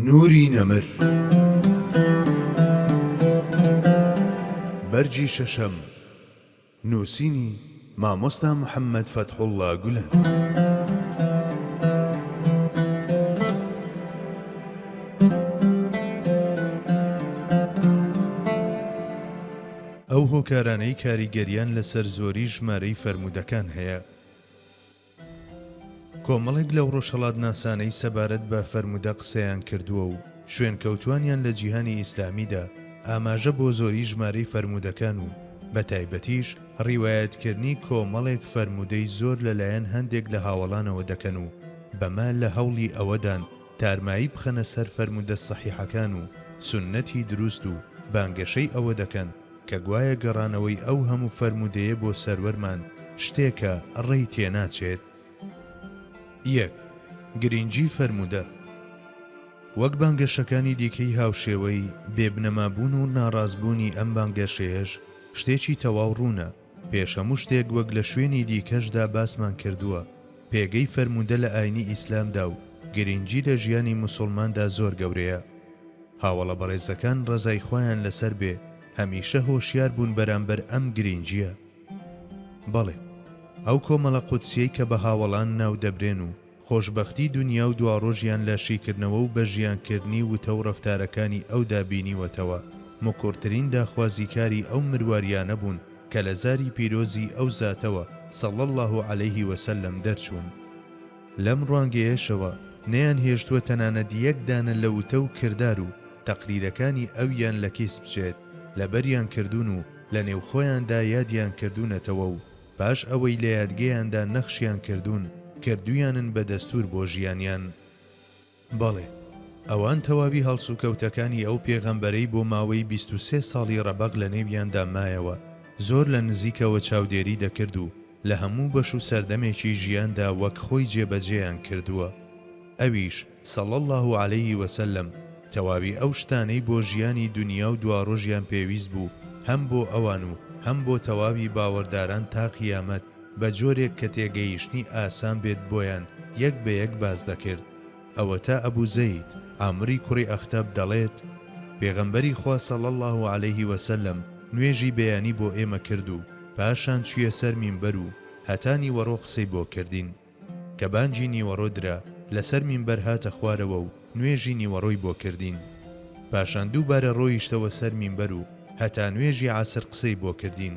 نوری نەمر. بەرگی شەشەم. نووسینی، مامۆستا محەممەد فەتحوڵڵا گولەن. ئەو هۆکارانەی کاریگەریان لەسەر زۆری ژمارەی فەرموودەکان هەیە. کۆمەڵێک لەو ڕۆژهەڵاتناسانەی سەبارەت بە فەرموودە قسەیان کردووە و شوێنکەوتووانیان لە جیهانی ئیسلامیدا ئاماژە بۆ زۆری ژمارەی فەرموودەکان و بە تایبەتیش ڕیوایەتکردنی کۆمەڵێک فەرموودەی زۆر لە لایەن هەندێک لە هاوەڵانەوە دەکەن و بەمە لە هەوڵی ئەوەدان تارمایی بخەنە سەر فەرموودە سەحیحەکان و سوننەتی دروست و بانگەشەی ئەوە دەکەن کە گوایە گەڕانەوەی ئەو هەموو فەرموودەیە بۆ سەروەرمان شتێکە ڕێی تێناچێت. یەک، گرینگی فەرموودە. وەک بانگەشەکانی دیکەی هاوشێوەی، بێ بنەمابوون و ناڕاستبوونی ئەم بانگەشەیەش شتێکی تەواو ڕوونە، پێش هەموو شتێک وەک لە شوێنی دیکەشدا باسمان کردووە، پێگەی فەرموودە لە ئاینی ئیسلامدا و گرینگی لە ژیانی موسوڵماندا زۆر گەورەیە. هاوەڵە بەڕێزەکان ڕەزای خوایان لەسەر بێ هەمیشە هۆشیار بوون بەرامبەر ئەم گرینگییە. بەڵێ، ئەو کۆمەڵە قودسیەی کە بە هاوەڵان ناو دەبرێن و خۆشبەختی دونیا و دواڕۆژیان لە شیکردنەوە و بە ژیانکردنی وتە و ڕەفتارەکانی ئەودا بینیوەتەوە، مکوڕترین داخوازیکاری ئەو مرواریانە بوون کە لە زاری پیرۆزی ئەو زاتەوە، صلی اللە علیه وسلم، دەرچوون. لەم ڕوانگەیەشەوە نەیانهێشتووە تەنانەت یەک دانە لە وتە و کردار و تەقریرەکانی ئەویان لە کیس بچێت، لەبەریان کردوون و لە نێوخۆیاندا یادیان کردوونەتەوە و پاش ئەوەی لە یادگەیاندا نەخشیان کردوون، کردوویانن بە دەستوور بۆ ژیانیان. بەڵێ، ئەوان تەواوی هەڵسوکەوتەکانی ئەو پێغەمبەرەی بۆ ماوەی 23 ساڵی ڕەبەق لە نێویاندا مایەوە، زۆر لە نزیکەوە چاودێری دەکرد و لە هەموو بەش و سەردەمێکی ژیاندا وەک خۆی جێبەجێیان کردووە. ئەویش، صلی اللە علیه وسلم، تەواوی ئەو شتانەی بۆ ژیانی دونیا و دواڕۆژیان پێویست بوو هەم بۆ ئەوان و هەم بۆ تەواوی باوەڕداران تا قیامەت بە جۆرێک کە تێگەیشتنی ئاسان بێت بۆیان یەک بە یەک باس دەکرد. ئەوەتا ئەبو زەید عامری کوڕی ئەختەب دەڵێت، پێغەمبەری خوا صلی اللە علیه وسلم نوێژی بەیانی بۆ ئێمە کرد و پاشان چویە سەر مینبەر و هەتا نیوەڕۆ قسەی بۆ کردین. کە بانگی نیوەڕۆ درا لەسەر مینبەر هاتە خوارەوە و نوێژی نیوەڕۆی بۆ کردین. پاشان دووبارە ڕۆیشتەوە سەر مینبەر و هەتا نوێژی عەسر قسەی بۆ کردین.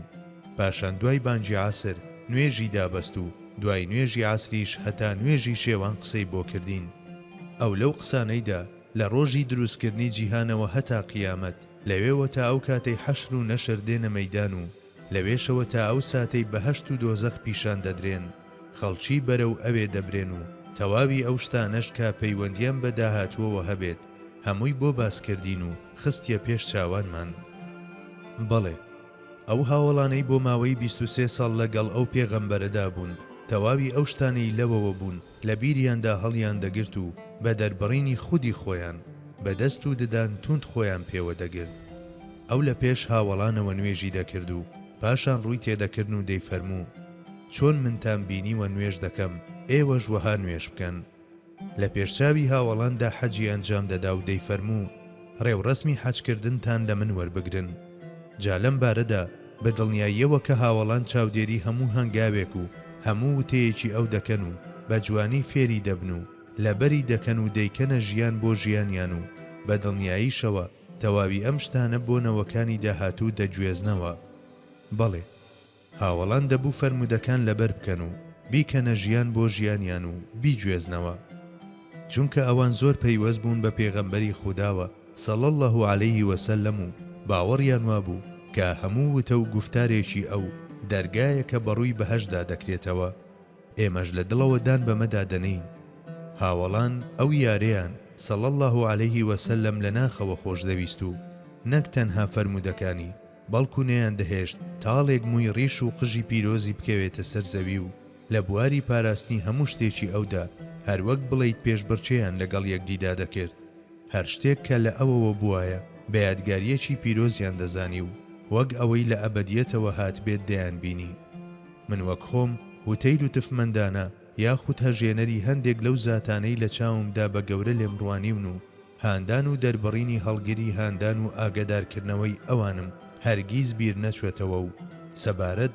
پاشان دوای بانگی عەسر نوێژی دابەست و دوای نوێژی عەسریش هەتا نوێژی شێوان قسەی بۆ کردین. ئەو لەو قسانەیدا لە ڕۆژی دروستکردنی جیهانەوە هەتا قیامەت، لەوێوە تا ئەو کاتەی حەشر و نەشر دێنە مەیدان و لەوێشەوە تا ئەو ساتەی بەهەشت و دۆزەخ پیشان دەدرێن، خەڵکی بەرەو ئەوێ دەبرێن و تەواوی ئەو شتانەش کە پەیوەندیان بە داهاتووەوە هەبێت هەمووی بۆ باس کردین و خستیە پێش چاوانمان. بەڵێ، ئەو هاوەڵانەی بۆ ماوەی 23 ساڵ لە گەڵ ئەو پێغەمبەرەدا بوون، تەواوی ئەو شتانەی لەوەوە بوون لە بیریاندا هەڵیان دەگرت و بە دەربڕینی خودی خۆیان، بە دەست و ددان توند خۆیان پێوە دەگرت. ئەو لە پێش هاوەڵانەوە نوێژی دەکرد و پاشان ڕووی تێدەکردن و دەیفەرموو، چۆن منتان بینیوە نوێژ دەکەم، ئێوەش وەها نوێژ بکەن. لە پێشچاوی هاوەڵاندا حەجی ئەنجام دەدا و دەیفەرموو، ڕێوڕەسمی حەجکردنتان لە من وەربگرن. جا لەم بارەدا بە دڵنیاییەوە کە هاوەڵان چاودێری هەموو هەنگاوێک و هەموو وتەیەکی ئەو دەکەن و بە جوانی فێری دەبن و لەبەری دەکەن و دەیکەنە ژیان بۆ ژیانیان و بە دڵنیاییشەوە تەواوی ئەم شتانە بۆ نەوەکانی داهاتوو دەگوێزنەوە. بەڵێ. هاوەڵان دەبوو فەرموودەکان لەبەر بکەن و بیکەنە ژیان بۆ ژیانیان و بیگوێزنەوە. چونکە ئەوان زۆر پەیوەست بوون بە پێغەمبەری خوداوە صلی اللە علیه وسلم و باوەڕیان وابوو کە هەموو وتە و گوفتارێکی ئەو دەرگایەکە بەڕووی بەهەشتدا دەکرێتەوە. ئێمەش لە دڵەوە دان بەمەدا دەنێین. هاوەڵان ئەو یارەیان صلی اللە علیه وسلم لە ناخەوە خۆشدەویست و نەک تەنها فەرموودەکانی، بەڵکو نەیاندەهێشت تاڵێک مووی ڕیش و قژی پیرۆزی بکەوێتە سەر زەوی و لە بواری پاراستنی هەموو شتێکی ئەودا هەروەک بڵێیت پێشبڕکێیان لەگەڵ یەکدیدا دەکرد. هەر شتێک کە لە ئەوەوە بوایە بە یادگارییەکی پیرۆزیان دەزانی و وەک ئەوەی لە ئەبەدیەتەوە هاتبێت دەیانبینی. من وەک خۆم وتەی لوتفمەندانە یاخود هەژێنەری هەندێک لەو زاتانەی لە چاومدا بە گەورە لێم ڕوانیون و. هاندان و دەربڕینی هەڵگری هاندان و ئاگەدارکردنەوەی ئەوانم هەرگیز بیر نەچوەتەوە و سەبارەت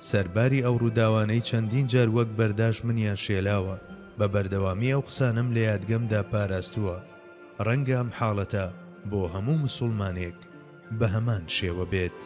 سەرباری ئەو ڕووداوانەی چەندین جار وەک بەرداش منیان شێلاوە، بە بەردەوامی ئەو قسانەم لە یادگەمدا پاراستووە. ڕەنگە ئەم حاڵەتە بۆ هەموو مسوڵمانێک بە هەمان شێوە بێت.